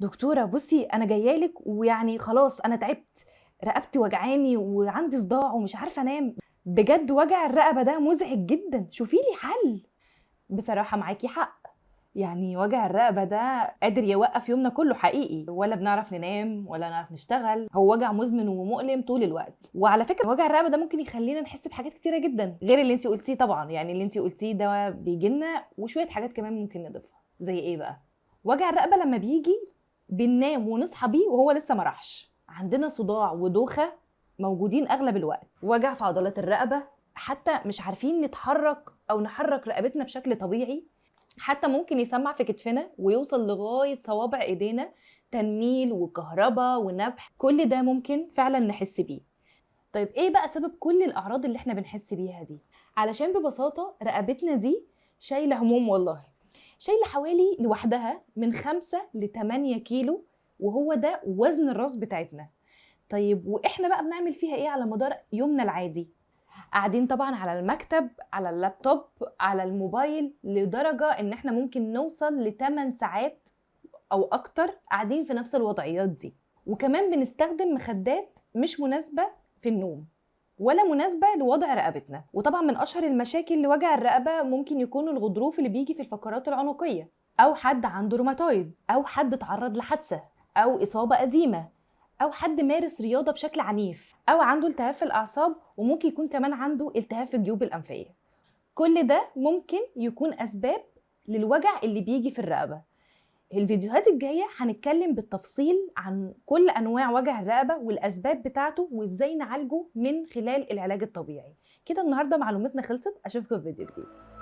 دكتورة بصي أنا جاية لك ويعني خلاص أنا تعبت، رقبتي وجعاني وعندي صداع ومش عارفة أنام، بجد وجع الرقبة ده مزعج جدا، شوفي لي حل. بصراحة معاكي حق، يعني وجع الرقبة ده قادر يوقف يومنا كله حقيقي، ولا بنعرف ننام ولا نعرف نشتغل، هو وجع مزمن ومؤلم طول الوقت. وعلى فكرة وجع الرقبة ده ممكن يخلينا نحس بحاجات كتيرة جدا غير اللي انت قلتيه طبعا، يعني اللي انت قلتيه ده بيجيلنا وشوية حاجات كمان ممكن نضيفها. زي ايه بقى؟ وجع الرقبة لما بيجي بننام ونصحى بيه وهو لسه ما راحش، عندنا صداع ودوخة موجودين اغلب الوقت، وجع في عضلات الرقبة، حتى مش عارفين نتحرك او نحرك رقبتنا بشكل طبيعي، حتى ممكن يسمع في كتفنا ويوصل لغاية صوابع ايدينا، تنميل وكهرباء ونبح، كل ده ممكن فعلا نحس بيه. طيب ايه بقى سبب كل الاعراض اللي احنا بنحس بيها دي؟ علشان ببساطة رقبتنا دي شايلة هموم، والله شايلة حوالي لوحدها من 5 ل 8 كيلو، وهو ده وزن الراس بتاعتنا. طيب واحنا بقى بنعمل فيها ايه على مدار يومنا العادي؟ قاعدين طبعا على المكتب، على اللابتوب، على الموبايل، لدرجة ان احنا ممكن نوصل ل8 ساعات او اكتر قاعدين في نفس الوضعيات دي. وكمان بنستخدم مخدات مش مناسبة في النوم ولا مناسبة لوضع رقبتنا. وطبعا من اشهر المشاكل لوجع الرقبة ممكن يكون الغضروف اللي بيجي في الفقرات العنقية، او حد عنده روماتويد، او حد اتعرض لحادثة او اصابة قديمة، او حد مارس رياضة بشكل عنيف، او عنده التهاب في الاعصاب، وممكن يكون كمان عنده التهاب في الجيوب الانفية. كل ده ممكن يكون اسباب للوجع اللي بيجي في الرقبة. الفيديوهات الجاية هنتكلم بالتفصيل عن كل انواع وجع الرقبة والاسباب بتاعته وازاي نعالجه من خلال العلاج الطبيعي. كده النهاردة معلومتنا خلصت، اشوفكم في فيديو جديد.